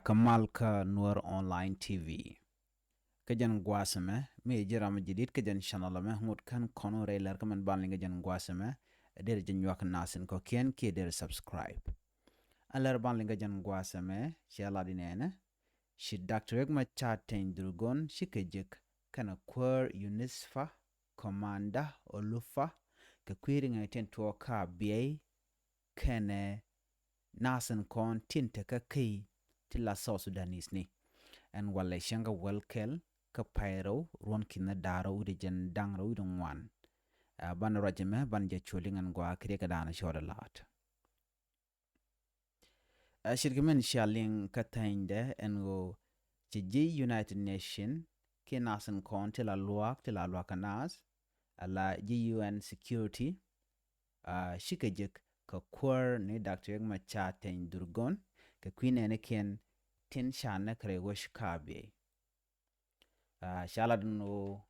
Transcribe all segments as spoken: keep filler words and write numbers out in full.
Kä mal kä Nuer Online T V. Kä jɛn gua̱a̱th ɛmɛ mi ji̱ ram ji̱ di̱t kä jɛn channel ɛmɛ ŋut kän kɔn rɛy lär kä mɛn ban liŋ kä jɛn gua̱a̱th ɛmɛ. Derɛ jɛ nyuak nasin kɔ̱kiɛn kiɛ derɛ subscribe. Ɛn lär ban liŋ kä jɛn gua̱a̱th ɛmɛ cɛ lat inɛnɛ. Ci Doctor Riek Machar Teny Dhurgon ci kɛ jek kɛnɛ kuäär UNISFA, Commander Olufa, kɛ kui̱ riŋɛ tin tuɔɔk kä Abyei kɛnɛ nasin kɔn tin te kä key ti la South Sudanese ni. Ɛn walɛ cäŋ kä wäl kɛl kä pay rɛw ruɔ̱n ki̱n da̱ŋ rɛw wi̱cdɛ jiɛn da̱ŋ rɛw wi̱cdɛ ŋuan. Ɛ, ban ruac ɛmɛ ban jɛ cuɔl iŋɛn gɔaa kiɛ kɛ da̱a̱n cɔɔdɛ la̱a̱t. Ɛ, ce̱tkɛ min cia liŋ kä thänydɛ ɛn ɣöö ci ji̱ United Nation kiɛ nasin kɔn ti la luaak ti la luaak kä nath, ala ji̱ U N security, ɛ, cikɛ jek kɛ kuäär ni Doctor Riek Machar Teny Dhurgon kɛ kui̱ nɛɛnikiɛn tin ca näk rɛy wec kä Abyei. Ɛ, ca lat ɛn ɣöö,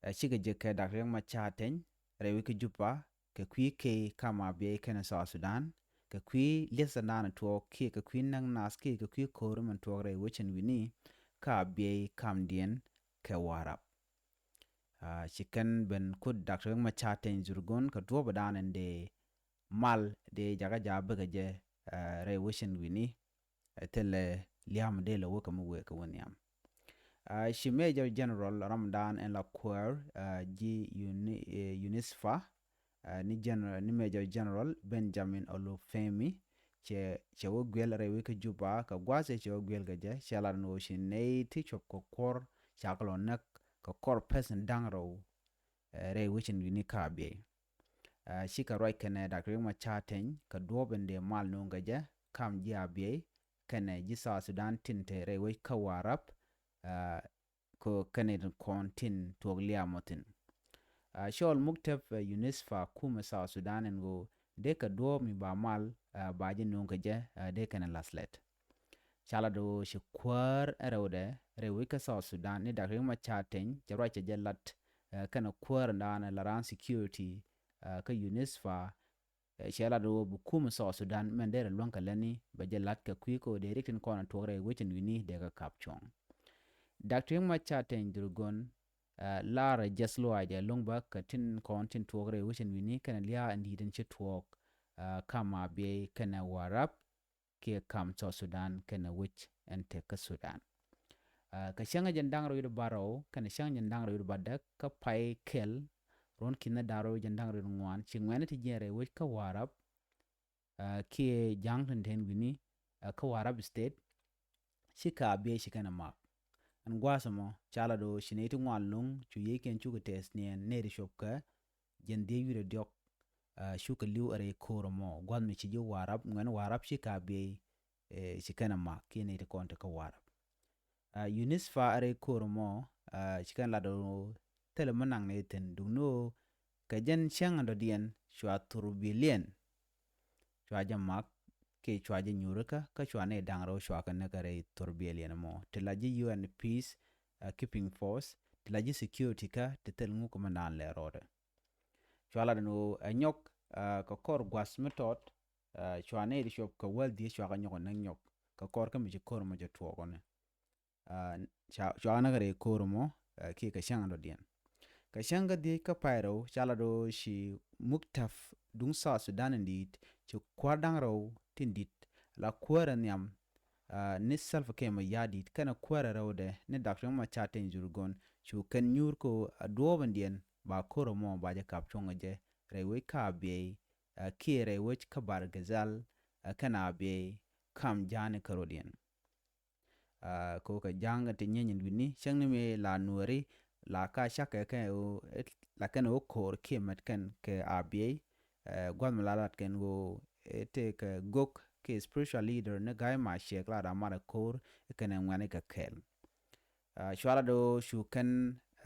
ɛ, cikɛ jek kɛ Doctor Riek Machar Teny rɛy wec kä Juba kɛ kui̱ key kam Abyei kɛnɛ South Sudan, kɛ kui̱ li̱thdan tuɔɔk kiɛ kɛ kui̱ näk nath kiɛ kɛ kui̱ ko̱o̱r min tuɔɔk rɛy wec ɛn wi̱ni kä Abyei kamdiɛn kɛ Warap. Ɛ, ci kɛn ben kut Doctor Riek Machar Teny Dhurgon kɛ duɔ̱ɔ̱pdan ɛn dee mal dee jakä ja̱ bikɛ jɛ, ɛ, rɛy wec ɛn wi̱ni, ɛ, thilɛ lia̱a̱m dee lɛ wä kɛ mi wëë kɛ wä nhiam. Ɛ, ci Major General ramdan ɛn la kuäär, ɛ, ji̱ Uni-, ɛ, UNISFA, ɛ, ni General, ni Major General Benjamin Olufemi cɛ, cɛ wä guiɛl rɛy wec kä Juba kɛ gua̱a̱th cɛ wä guiɛl kɛ jɛ cɛ lat ɛn ɣöö ci nɛy ti cuɔp kɛ kuɔr ca kɛ lɔ näk kɛ kɔr pɛth in da̱ŋ rɛw, ɛ, rɛy wec in wi̱ni kä Abyei. Ɛ, cikɛ ruac kɛnɛ Doctor Riek Machar Teny kɛ duɔ̱ɔ̱p in dee mal nööŋ kɛ jɛ kam ji̱ Abyei kɛnɛ ji̱ South Sudan tin te rɛy wec kä Warap, ɛ, kɛ kɛnɛ kɔn tin tuɔɔk lia̱a̱ mɔ thi̱n. Ɛ, cɔɔl muktäp, ɛ, UNISFA kumɛ South Sudan ɛn ɣöö dee kɛ duɔ̱ɔ̱p mi ba mal, ɛ, ba ji̱ nööŋ kɛ jɛ, ɛ, dee kɛnɛ la̱th lɛt. Ca lat ɣöö ci kuäär ɛ rɛwdɛ rɛy wec kä South Sudan ni Doctor Riek Machar Teny cɛ ruac cɛ jɛ lat, ɛ, kɛnɛ kuäär in daanɛ la raan security, ɛ, kä UNISFA, ɛ, cɛ lat ɣöö bi kumɛ South Sudan mɛn derɛ luäŋ kɛ lätni bɛ jɛ lat kɛ kui̱ kä ɣöö dee riɛk tin kɔn ɛ tuɔɔk rɛy wec in wi̱ni dee kɛ kap cuɔ̱ŋ. Doctor Riek Machar Teny Dhurgon, ɛ, lar ɛ jɛth lɔaacdɛ lo̱ŋ bä kɛ tin kɔn tin tuɔɔk rɛy wec in wi̱ni kɛnɛ lia̱a̱ in di̱i̱t in ci tuɔɔk, ɛ, kam Abyei kɛnɛ Warap kiɛ kam South Sudan kɛnɛ wec ɛn tek kä Sudan. Ɛ, kɛ cäŋ jɛn da̱ŋ rɛw wi̱cdɛ bärɔw kɛnɛ cäŋ jɛn da̱ŋ rɛw wi̱cdɛ bädäk kä pay kɛl ruɔ̱n ki̱n da̱ŋ rɛw jɛn da̱ŋ rɛw wi̱cdɛ ŋuan ci ŋuɛ̈ni ti jiɛn rɛy wec kä Warap, ɛ, kiɛ ja̱ŋ tin te wi̱ni, ɛ, kä Warap State. Ci kɛ Abyei ci kɛn ɛ mak. Ɛn gua̱a̱th ɛmɔ ca lat ɣöö ci nɛy ti ŋuan lo̱ŋ cu yiëëkiɛn cukɛ tɛth niɛn nɛy ti cuɔp kɛ jiɛn dhieec wi̱cdɛ diɔ̱k, ɛ, cukɛ li̱w ɛ rɛy ko̱o̱r ɛmɔ gua̱th mi ci ji̱ Warap ŋuɛ̈ni Warap ci kɛ Abyei, ɛ, ci kɛn ɛ mak kiɛ nɛy ti kɔn te kä Warap. Ɛ, UNISFA ɛ rɛy ko̱o̱r ɛmɔ, ɛ, ci kɛn lat ɣöö thilɛ mi naŋ nɛy thi̱n duŋni ɣöö kɛ jɛn cäŋ in dɔ̱diɛn cua thurbiɛliɛn cua jɛ mak kiɛ cua jɛ nyuurikä kä cua nɛy da̱ŋ rɛw cua kɛ näk ɛ rɛy thurbiɛliɛn ɛmɔ ti la ji̱ U N peace, ɛ, keeping force ti la ji̱ security kä ti thil ŋuk kɛ mi naan lɛ rɔɔdɛ. Cua lat ɛn ɣöö ɛ nyɔk, ɛ, kɛ kɔr gua̱th mi tɔt, ɛ, cua nɛy ti cuɔp kɛ wäl dhieec cua kɛ nyɔk ɛ näk nyɔk kɛ kɔr kä mi ci ko̱r mɔ jɛ tuɔɔk ɔni. Ɛ, ca, cua kɛ näk rɛy ko̱r mɔ, ɛ, kiɛ kɛ cäŋ dɔ̱diɛn. Kɛ cäŋ kä dhieec kä pay rɛw ca lat ɣöö ci muktäp duŋ South Sudan in di̱i̱t ci kuäär da̱ŋ rɛw tin di̱t la kuäär ɛ nhiam, ɛ, ni Salva Kiir Mayardit kɛnɛ kuäär ɛ rɛwdɛ ni Doctor Riek Machar Teny Dhurgon cu kɛn nyuur kä ɣöö ɛ duɔ̱ɔ̱p in diɛn ba ko̱r ɛmɔ ba jɛ kap cuɔ̱ŋ ɛ jɛ rɛy wec kä Abyei, ɛ, kiɛ rɛy wec kä Bahr el Ghazal, ɛ, kɛnɛ Abyei kam ja̱a̱ni kärɔ̱diɛn. Ɛ, kɛ ɣöö kɛ ja̱a̱ŋ ti nyieeny in wi̱ni cäŋ ni mëë la Nuääri la ka cakɛ kɛ ɣöö la kɛn ɣöö ko̱r kiɛ mɛt kɛn kɛ Abyei, ɛ, gua̱th mi la lat kɛn ɣöö, ɛ, tëëkɛ gök kiɛ spiritual leader ni Gai Maciek la ram mat ɛ ko̱r kɛnɛ ŋuɛ̈ni kɛ kɛɛl. Ɛ, cua lat ɣöö cu kɛn,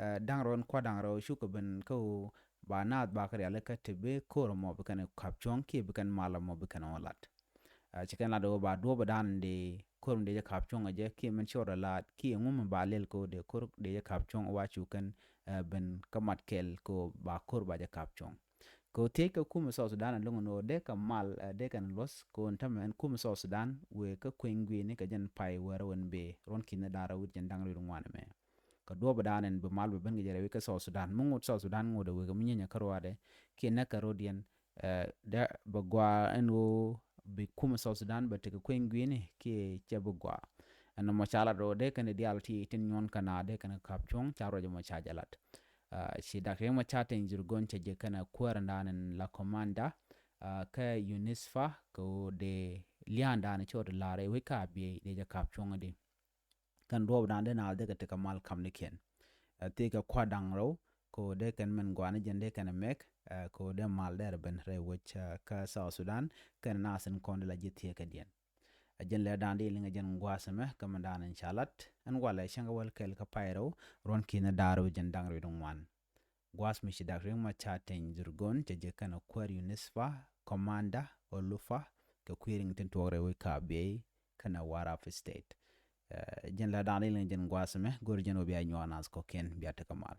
ɛ, da̱ŋ rɛw ɛn kua̱r da̱ŋ rɛw cukɛ ben kä ɣöö ba naath ba kɛ rialikä ti bi ko̱r ɛmɔ bi kɛn kap cuɔ̱ŋ kiɛ bi kɛn mal ɛmɔ bi kɛn ɣöö lat. Ɛ, ci kɛn lat ɣöö ba duɔ̱ɔ̱p ɛ da̱a̱n dee ko̱r mi dee jɛ kap cuɔ̱ŋ ɛ jɛ kiɛ min cɔɔd ɛ laat kiɛ ŋu mi ba lɛl kɛ ɣöö dee ko̱r dee jɛ kap cuɔ̱ŋ wa cu kɛn, ɛ, ben kä mat kɛl kɛ ɣöö ba ko̱r ba jɛ kap cuɔ̱ŋ. Kɛ ɣöö thiec kɛ kumɛ South Sudan ɛlɔ̱ŋ ɛn ɣöö dee kɛ mal, eh, dee kɛn luɔ̱th, kɛ ɣöö ɛn tämɛ ɛn kumɛ South Sudan wëë kä kueny gui̱ni kɛ jɛn pay wäärä wën bëë ruɔ̱n ki̱n da̱ŋ rɛw wi̱cdɛ jiɛn da̱ŋ rɛw wi̱cdɛ ŋuan ɛmɛ. Kɛ duɔ̱ɔ̱p ɛ da̱a̱n ɛn bi mal bɛ ben kɛ jɛ rɛy wec kä South Sudan. Mi ŋot South Sudan ŋot ɛ wëë kɛ mi nyienyɛ kä ruaadɛ kiɛ näk kɛ rɔ̱diɛn, eh, dee bɛ gɔaa ɛn ɣöö bi kumɛ South Sudan bɛ tekɛ kueny gui̱ni kiɛ cɛ bi gɔaa. Ɛn nɔmɔ ca lat ɣöö dee kɛn diaal ti tin nyuɔn kɛ na dee kɛn kap cuɔ̱ŋ ca ruac ɛmɔ ca jɛ lat. Ah, ci Dak Riek Machar Teny Dhurgon cɛ jɛ kɛn a kuäär ɛn da̱a̱n ɛn la Komanda, ah, kä UNISFA kɛ ɣöö dee lia̱a̱n da̱a̱n cɛ ɣöö dee la̱r ɛ wec kä Abyei dee jɛ kap cuɔ̱ŋ di. Kɛn duɔ̱ɔ̱p da̱a̱n dee naath dee kɛ tekɛ mal kamnikiɛn. Ah, thiec kɛ kua̱r da̱ŋ rɛw kɛ ɣöö dee kɛn min gɔaa ni jɛn dee kɛn mɛk, ah, kɛ ɣöö dee mal dee rɛ ben rɛy wec, ah, kä South Sudan kɛn naath in kɔn dee la ji̱ thiec kɛ diɛn. A jɛn lɛ da̱a̱n di liŋ a jɛn gua̱a̱th ɛmɛ kä mɛ da̱a̱n in ca lat ɛn walɛ cäŋ kɛ wäl kɛl kä pay rɛw ruɔ̱n ki̱n da̱a̱r wi̱c jɛn da̱ŋ rɛw wi̱cdɛ ŋuan. Gua̱a̱th mi ci Dak Riek Machar Teny Dhurgon cɛ jɛ kɛn a kuäär UNISFA, Komanda, Olufa kɛ kui̱ riŋ tin tuɔɔk rɛy wec kä Abyei kɛn a Warrap State. Eh, jɛn lɛ da̱a̱n di liŋ jɛn gua̱a̱th ɛmɛ go̱r jɛn wä bia nyuɔɔn naath kɔ̱kiɛn bia tekɛ mal.